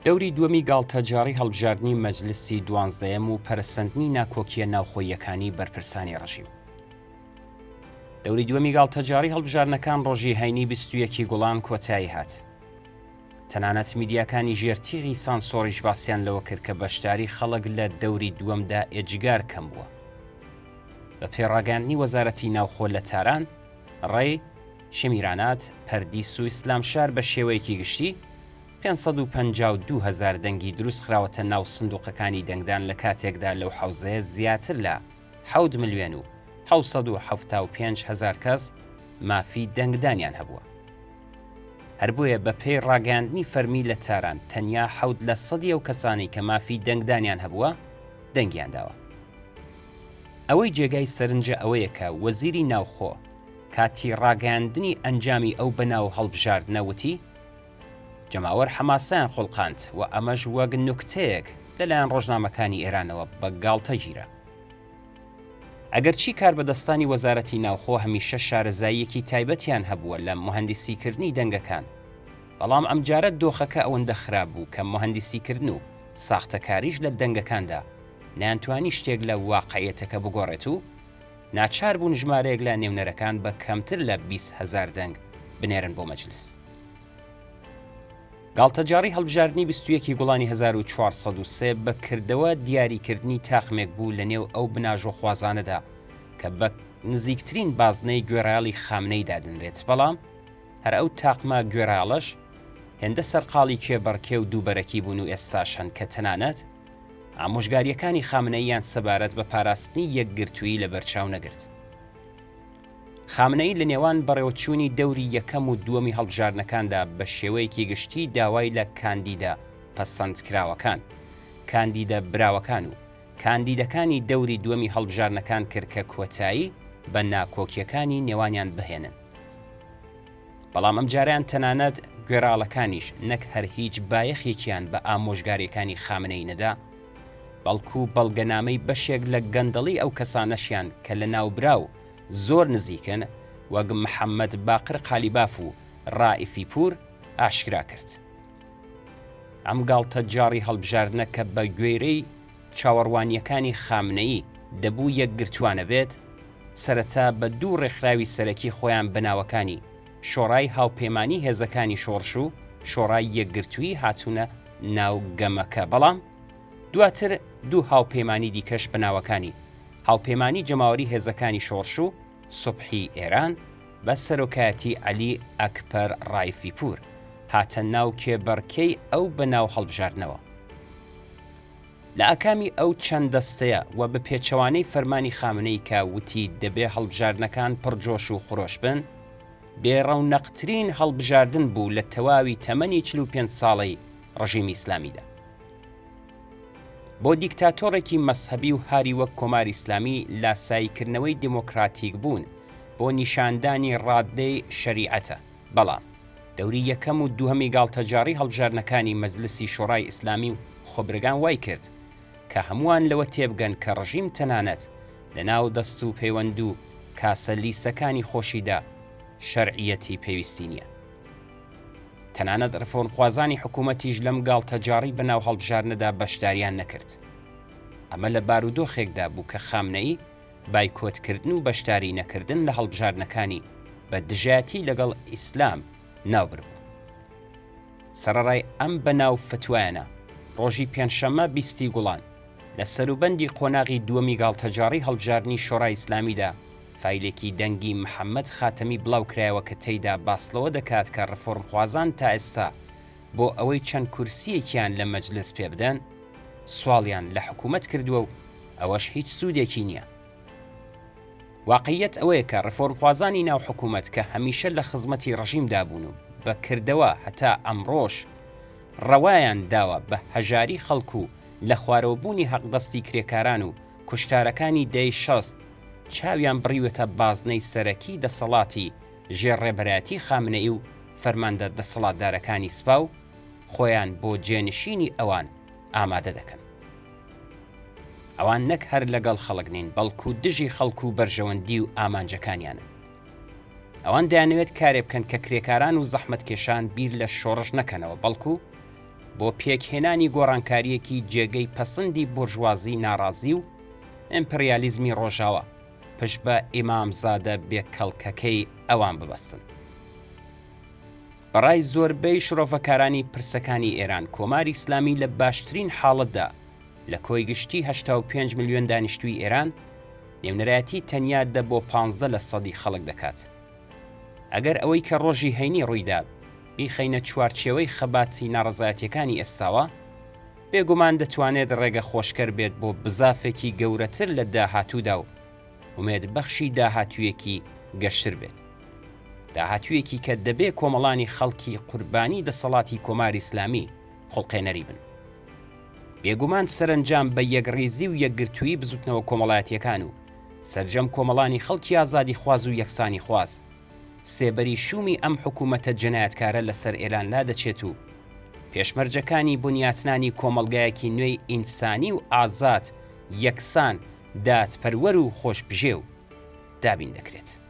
دەوری دووەمی گاڵتەجاڕی هەڵبژاردنی مەجلسی دوانزدەیەم و پەرەسەندنی ناکۆکییە ناوخۆییەکانی بەرپرسانی ڕژیم. دەوری دووەمی گاڵتەجاڕی هەڵبژاردنەکان ڕۆژی هەینی 21 ی گوڵان کۆتایی هات. تەنانەت میدیاکانی ژێر تیغی سانسۆڕیش باسیان لەوە کرد کە بەشداری خەڵک لە دەوری دووەمدا ئێجگار کەم بووە. بە پێی ڕاگەیاندنی وەزارەتی ناوخۆ لە تاران، ڕێی، شمیرانات، پەردیس و ئیسلامشار بە شێوەیەکی گشتی 552 هەزار دەنگی دروست خراوەتە ناو سندوقەکانی دەنگدان لە کاتێکدا لەو حەوزەیە زیاتر لە حەوت ملیۆن و 775 هەزار کەس مافی دەنگدانیان هەبووە. هەر بۆیە بە پێی ڕاگەیاندنی فەرمی لە تاران تەنیا حەوت لە سەدی ئەو کەسانەی کە مافی دەنگدانیان هەبووە دەنگیان داوە. ئەوەی جێگای سەرنجە ئەوەیە کە وەزیری ناوخۆ کاتی ڕاگەیاندنی ئەنجامی ئەو بەناو هەڵبژاردنە وتی، جەماوەر حەماسەیان خوڵقاند و ئەمەش وەک نوکتەیەک لەلایەن ڕۆژنامەکانی ئێرانەوە بە گاڵتە گیرا. ئەگەرچی کاربەدەستانی وەزارەتی ناوخۆ هەمیشە شارەزاییەکی تایبەتیان هەبووە لە موهەندیسیکردنی دەنگەکان، بەڵام ئەمجارە دۆخەکە ئەوەندە خراپ بوو کە موهەندیسیکردن و ساختەکاریش لە دەنگەکاندا نەیانتوانی شتێک لە واقعیەتەکە بگۆڕێت و ناچار بوون ژمارەیەک لە نێونەرەکان بە کەمتر لە 20 هەزار دەنگ بنێرن بۆ مەجلس. گاڵتەجاڕی هەڵبژاردنی 21 ی گوڵانی 1403 بە کردەوە دیاریکردنی تاقمێک بوو لە نێو ئەو بناژۆخوازانەدا کە بە نزیکترین بازنەی گوێڕایەڵی خامنەی دادەنرێت، بەڵام هەر ئەو تاقمە گوێڕایەڵەش هێندە سەرقاڵی کێبەڕکێ و دووبەرەکی بوون و ئێستاش هەن کە تەنانەت ئامۆژگارییەکانی خامنەییان سەبارەت بە پاراستنی یەکگرتوویی لەبەرچاو نەگرت. خامنەیی لە نێوان بەڕێوەچوونی دەوری یەکەم و دووەمی هەڵبژاردنەکاندا بە شێوەیەکی گشتی داوای لە کاندیدە پەسەندکراوەکان، کاندیدە براوەکان و کاندیدەکانی دەوری دووەمی هەڵبژاردنەکان کرد کە کۆتایی بە ناکۆکییەکانی نێوانیان بهێنن. بەڵام ئەمجارەیان تەنانەت گوێڕاڵەکانیش نەک هەر هیچ بایەخێکیان بە ئامۆژگارییەکانی خامنەیی نەدا، بەڵکو بەڵگەنامەی بەشێک لە گەندەڵی ئەو کەسانەشیان کە لە ناوبراو زۆر نزیکن وەک محەمەد باقر قالیباف و ڕائیفی پوور ئاشکرا کرد. ئەم گاڵتەجاڕی هەڵبژاردنە کە بە گوێرەی چاوەڕوانییەکانی خامنەیی دەبوو یەکگرتووانە بێت، سەرەتا بە دوو ڕێکخراوی سەرەکی خۆیان بە ناوەکانی شۆڕای هاوپەیمانی هێزەکانی شۆڕش و شۆڕای یەکگرتوویی هاتوونە ناو گەمەکە، بەڵام دواتر دوو هاوپەیمانی دیکەش بە ناوەکانی هاوپەیمانی جەماوەری هێزەکانی شۆڕش و سوبحی ئێران بە سەرۆکایەتی عەلی ئەکبەر ڕایفیپوور هاتە ناو کێبەڕکێی ئەو بەناو هەڵبژاردنەوە. لە ئاکامی ئەو چەند دەستەیە و بە پێچەوانەی فەرمانی خامنەی کە وتی دەبێ هەڵبژاردنەکان پڕ جۆش و خرۆش بن، بێ ڕەونەقترین هەڵبژاردن بوو لە تەواوی تەمەنی 45 ساڵەی ڕژیمی ئیسلامیدا. بۆ دیکتاتۆڕێکی مەزهەبی و هاری وەک کۆماری ئیسلامی لاساییکردنەوەی دێمۆکراتیک بوون بۆ نیشاندانی ڕاددەی شەریعەتە، بەڵام دەوری یەکەم و دووهەمی گاڵتەجاڕی هەڵبژاردنەکانی مەجلسی شۆڕای ئیسلامی و خۆبرگان وای کرد کە هەمووان لەوە تێبگەن کە ڕژیم تەنانەت لە ناو دەست و پەیوەند و کاسە لیسەکانی خۆشیدا شەرعیەتی پێویستی نییە. تەنانەت ڕفۆرمخوازانی حکوومەتیش لەم گاڵتەجاڕی بەناو هەڵبژاردنەدا بەشداریان نەکرد. ئەمە لە بارودۆخێکدا بوو کە خامنەیی بایکۆتکردن و بەشداری نەکردن لە هەڵبژاردنەکانی بە دژایەتی لەگەڵ ئیسلام ناوبربوو. سەرەڕای ئەم بەناو فتوایانە، ڕۆژی پێنجشەممە بیستی گوڵان، لە سەروبەندی قۆناغی دووەمی گاڵتەجاڕی هەڵبژاردنی شۆڕای ئیسلامیدا، فایلێکی دەنگی محەمەد خاتەمی بڵاوکرایەوە کە تێیدا باسلەوە دەکات کە ڕفۆرمخوازان تا ئێستا بۆ ئەوەی چەند کورسییەکیان لە مەجلس پێبدەن سواڵیان لە حکوومەت کردووە و ئەوەش هیچ سوودێکی نییە. واقعیەت ئەوەیە کە ڕفۆرمخوازانی ناو حکوومەت کە هەمیشە لە خزمەتی ڕژیمدا بوون و بە کردەوە هەتا ئەمڕۆش ڕەوایان داوە بە هەژاری خەڵک و لەخوارەوەبوونی حەقدەستی کرێکاران و کوشتارەکانی دەیەی 60 چاویان بڕیوەتە بازنەی سەرەکی دەسەڵاتی ژێر ڕێبەرایەتی خامنەئی و فەرماندە دەسەڵاتدارەکانی سپا و خۆیان بۆ جێنشینی ئەوان ئامادە دەکەن. ئەوان نەک هەر لەگەڵ خەڵک نین، بەڵکو دژی خەڵک و بەرژەوەندی و ئامانجەکانیانن. ئەوان دەیانەوێت کارێ بکەن کە کرێکاران و زەحمەتکێشان بیر لە شۆڕش نەکەنەوە، بەڵکو. بۆ پێکهێنانی گۆڕانکارییەکی جێگەی پەسندی بورژوازی ناڕازی و ئیمپڕیالیزمی ڕۆژاوا، پشت بە ئیمامزادە بێکەڵکەکەی ئەوان ببەستن. بەڕای زۆربەی شرۆڤەکارانی پرسەکانی ئێران، کۆماری ئیسلامی لە باشترین حاڵەتدا لە کۆی گشتی 85 ملیۆن دانیشتووی ئێران، نێونەرایەتی تەنیا دە بۆ 15 لە سەدی خەڵک دەکات. ئەگەر ئەوەی کە ڕۆژی هەینی ڕوویدا بیخەینە چوارچێوەی خەباتی ناڕەزایەتیەکانی ئێستاوە، بێگومان دەتوانێت ڕێگە خۆشکەر بێت بۆ بزافێکی گەورەتر لە داهاتوودا و ئومێدبەخشی داهاتوویەکی گەشتر بێت. داهاتوویەکی کە دەبێ کۆمەڵانی خەڵکی قوربانی دەسەڵاتی کۆماری ئیسلامی خوڵقێنەری بن. بێگومان سەرەنجام بە یەکڕیزی و یەکگرتوویی بزوتنەوە کۆمەڵایەتیەکان و سەرجەم کۆمەڵانی خەڵکی ئازادیخواز و یەکسانیخواز، سێبەری شوومی ئەم حکوومەتە جەنایەتکارە لەسەر ئێران لادەچێت و پێشمەرجەکانی بنیاتنانی کۆمەڵگایەکی نوێی ئینسانی و ئازاد، یەکسان، دادپەروەر و خۆشبژێو دابین دەکرێت.